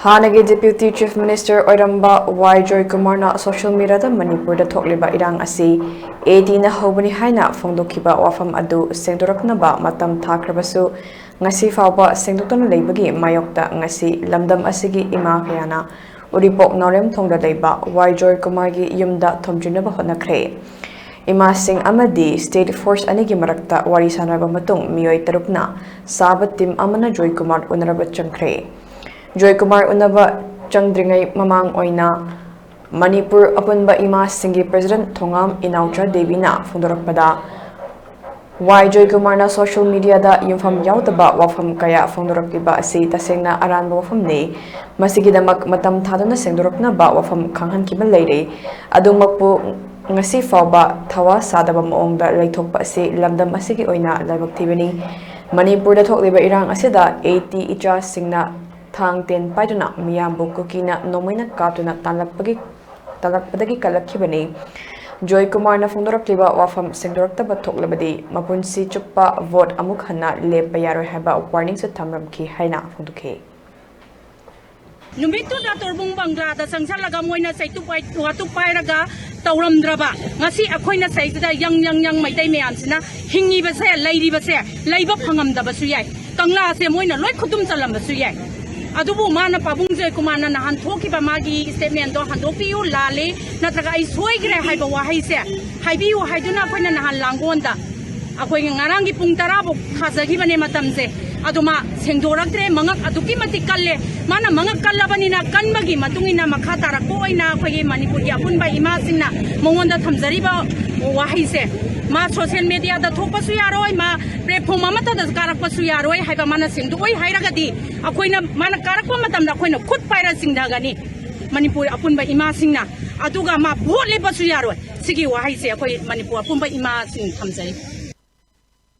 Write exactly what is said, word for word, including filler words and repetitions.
ꯍꯥꯟꯅꯒꯤ Deputy Chief Minister ꯑꯣꯏꯔꯝꯕ ꯋꯥꯏ ꯖꯣꯏꯀꯨꯃꯥꯔꯅ social mediaꯗ ꯃꯅꯤꯄꯨꯔꯗ ꯊꯣꯛꯂꯤꯕ ꯏꯔꯥꯡ ꯑꯁꯤ ADꯅ ꯍꯧꯕꯅꯤ ꯍꯥꯏꯅ ꯐꯣꯡꯗꯣꯛꯈꯤꯕ ꯋꯥꯐꯝ ꯑꯗꯨ ꯁꯦꯡꯗꯣꯔꯛꯅꯕ ꯃꯇꯝ ꯊꯥꯈ꯭ꯔꯕꯁꯨ, ꯉꯁꯤ ꯐꯥꯎꯕ ꯁꯦꯡꯗꯣꯛꯇꯨꯅ ꯂꯩꯕꯒꯤ ꯃꯥꯌꯣꯛꯇ ꯉꯁꯤ ꯂꯝꯗꯝ ꯑꯁꯤꯒꯤ ꯏꯃꯥ ꯀꯌꯥꯅ ꯎꯔꯤꯄꯣꯛ ꯅꯥꯎꯔꯦꯝꯊꯣꯡꯗ ꯂꯩꯕ ꯋꯥꯏ ꯖꯣꯏꯀꯨꯃꯥꯔꯒꯤ ꯌꯨꯝꯗ ꯊꯣꯝꯖꯤꯟꯅꯕ ꯍꯣꯠꯅꯈ꯭ꯔꯦ꯫ ꯏꯃꯥꯁꯤꯡ ꯑꯃꯗꯤ state force ꯑꯅꯤꯒꯤ ꯃꯔꯛꯇ ꯋꯥꯔꯤ ꯁꯥꯟꯅꯔꯕ ꯃꯇꯨꯡ ꯃꯤꯑꯣꯏ ꯇꯔꯨꯛꯅ ꯁꯥꯕ team ꯑꯃꯅ ꯖꯣꯏꯀꯨꯃꯥꯔ ꯎꯅꯔꯕ ꯆꯪꯈ꯭ꯔꯦ꯫ ꯖꯣꯏꯀꯨꯃꯥꯔ ꯎꯅꯕ ꯆꯪꯗ꯭ꯔꯤꯉꯩ ꯃꯃꯥꯡ ꯑꯣꯏꯅ ꯃꯅꯤꯄꯨꯔ ꯑꯄꯨꯟꯕ ꯏꯃꯥꯁꯤꯡꯒꯤ President ꯊꯣꯉꯥꯝ ꯏꯅꯥꯎꯆꯥ ꯗꯦꯕꯤꯅ ꯐꯣꯡꯗꯣꯔꯛꯄꯗ, ꯋꯥꯏ ꯖꯣꯏꯀꯨꯃꯥꯔꯅ social mediaꯗ ꯌꯨꯝꯐꯝ ꯌꯥꯎꯗꯕ ꯋꯥꯐꯝ ꯀꯌꯥ ꯐꯣꯡꯗꯣꯔꯛꯂꯤꯕ ꯑꯁꯤ ꯇꯁꯦꯡꯅ ꯑꯔꯥꯟꯕ ꯋꯥꯐꯝꯅꯤ꯫ ꯃꯁꯤꯒꯤꯗꯃꯛ ꯃꯇꯝ ꯊꯥꯗꯨꯅ ꯁꯦꯡꯗꯣꯔꯛꯅꯕ ꯋꯥꯐꯝ ꯈꯪꯍꯟꯈꯤꯕ ꯂꯩꯔꯦ꯫ ꯑꯗꯨꯃꯛꯄꯨ ꯉꯁꯤ ꯐꯥꯎꯕ ꯊꯋꯥ ꯁꯥꯗꯕ ꯃꯑꯣꯡꯗ ꯂꯩꯊꯣꯛꯄ ꯑꯁꯤ ꯂꯝꯗꯝ ꯑꯁꯤꯒꯤ ꯑꯣꯏꯅ ꯂꯥꯏꯕꯛ ꯊꯤꯕꯅꯤ꯫ ꯃꯅꯤꯄꯨꯔꯗ ꯊꯣꯛꯂꯤꯕ ꯏꯔꯥꯡ ꯑꯁꯤꯗ AD ꯏꯆꯥꯁꯤꯡꯅ ꯊꯥꯡ ꯇꯦꯟ ꯄꯥꯏꯗꯨꯅ ꯃꯤꯌꯥꯝꯕꯨ ꯀꯨꯀꯤꯅ ꯅꯣꯡꯃꯩꯅ ꯀꯥꯞꯇꯨꯅ ꯇꯥꯟꯂꯛꯄꯒꯤ, ꯇꯥꯟꯂꯛꯄꯗꯒꯤ ꯀꯜꯂꯛꯈꯤꯕꯅꯤ꯫ ꯖꯣꯏꯀꯨꯃꯥꯔꯅ ꯐꯣꯡꯗꯣꯔꯛꯂꯤꯕ ꯋꯥꯐꯝ ꯁꯦꯡꯗꯣꯔꯛꯇꯕ ꯊꯣꯛꯂꯕꯗꯤ ꯃꯄꯨꯟꯁꯤ ꯆꯨꯞꯄ vote ꯑꯃꯨꯛ ꯍꯟꯅ ꯂꯦꯞꯄ ꯌꯥꯔꯣꯏ ꯍꯥꯏꯕ warningꯁꯨ ꯊꯝꯂꯝꯈꯤ ꯍꯥꯏꯅ ꯐꯣꯡꯗꯣꯛꯈꯤ꯫ ꯅꯨꯃꯤꯠꯇꯨꯗ ꯇꯣꯔꯕꯨꯡ ꯕꯪꯒ꯭ꯂꯥꯗ ꯆꯪꯁꯜꯂꯒ ꯃꯣꯏꯅ ꯆꯩꯇꯨꯞ ꯄꯥꯏ-, ꯋꯥꯇꯨꯞ ꯄꯥꯏꯔꯒ ꯇꯧꯔꯝꯗ꯭ꯔꯕ, ꯉꯁꯤ ꯑꯩꯈꯣꯏꯅ ꯁꯩꯁꯤꯗ ꯌꯪ ꯌꯪ ꯌꯪ ꯃꯩꯇꯩ ꯃꯌꯥꯝꯁꯤꯅ ꯍꯤꯡꯉꯤꯕꯁꯦ, ꯂꯩꯔꯤꯕꯁꯦ, ꯂꯩꯕ ꯐꯪꯉꯝꯗꯕꯁꯨ ꯌꯥꯏ꯫ ꯀꯪꯂꯥꯁꯦ ꯃꯣꯏꯅ ꯂꯣꯏ ꯈꯨꯗꯨꯝ ꯆꯜꯂꯝꯕꯁꯨ ꯌꯥꯏ꯫ ꯑꯗꯨꯕꯨ ꯃꯥꯅ, ꯄꯥꯕꯨꯡ ꯖꯣꯏꯀꯨꯃꯥꯔꯅ ꯅꯍꯥꯟ ꯊꯣꯛꯈꯤꯕ ꯃꯥꯒꯤ statementꯗꯣ ꯍꯟꯗꯣꯛꯄꯤꯌꯨ, ꯂꯥꯜꯂꯦ, ꯅꯠꯇ꯭ꯔꯒ ꯑꯩ ꯁꯣꯏꯈ꯭ꯔꯦ ꯍꯥꯏꯕ ꯋꯥꯍꯩꯁꯦ ꯍꯥꯏꯕꯤꯌꯨ ꯍꯥꯏꯗꯨꯅ ꯑꯩꯈꯣꯏꯅ ꯅꯍꯥꯟ ꯂꯥꯡꯒꯣꯜꯗ ꯑꯩꯈꯣꯏꯒꯤ ꯉꯔꯥꯡꯒꯤ ꯄꯨꯡ ꯇꯔꯥ ꯐꯥꯎ ꯊꯥꯖꯈꯤꯕꯅꯦ ꯃꯇꯝꯁꯦ꯫ ꯑꯗꯣ ꯃꯥ ꯁꯦꯡꯗꯣꯔꯛꯇ꯭ꯔꯦ, ꯃꯉꯛ ꯑꯗꯨꯛꯀꯤ ꯃꯇꯤꯛ ꯀꯜꯂꯦ꯫ ꯃꯥꯅ ꯃꯉꯛ ꯀꯜꯂꯕꯅꯤꯅ, ꯀꯟꯕꯒꯤ ꯃꯇꯨꯡ ꯏꯟꯅ ꯃꯈꯥ ꯇꯥꯔꯛꯄ ꯑꯣꯏꯅ ꯑꯩꯈꯣꯏꯒꯤ ꯃꯅꯤꯄꯨꯔꯒꯤ ꯑꯄꯨꯟꯕ ꯏꯃꯥꯁꯤꯡꯅ ꯃꯉꯣꯟꯗ ꯊꯝꯖꯔꯤꯕ ꯋꯥꯍꯩꯁꯦ, ꯃꯥ social mediaꯗ ꯊꯣꯛꯄꯁꯨ ꯌꯥꯔꯣꯏ, ꯃꯥ platform ꯑꯃꯠꯇꯗ ꯀꯥꯔꯛꯄꯁꯨ ꯌꯥꯔꯣꯏ ꯍꯥꯏꯕ ꯃꯥꯅ ꯁꯦꯡꯗꯣꯛꯑꯣꯏ ꯍꯥꯏꯔꯒꯗꯤ, ꯑꯩꯈꯣꯏꯅ, ꯃꯥꯅ ꯀꯥꯔꯛꯄ ꯃꯇꯝꯗ ꯑꯩꯈꯣꯏꯅ ꯈꯨꯠ ꯄꯥꯏꯔ ꯆꯤꯡꯊꯒꯅꯤ ꯃꯅꯤꯄꯨꯔ ꯑꯄꯨꯟꯕ ꯏꯃꯥꯁꯤꯡꯅ꯫ ꯑꯗꯨꯒ ꯃꯥ vote ꯂꯦꯞꯄꯁꯨ ꯌꯥꯔꯣꯏ꯫ ꯁꯤꯒꯤ ꯋꯥꯍꯩꯁꯦ ꯑꯩꯈꯣꯏ ꯃꯅꯤꯄꯨꯔ ꯑꯄꯨꯟꯕ ꯏꯃꯥꯁꯤꯡ ꯊꯝꯖꯔꯤ꯫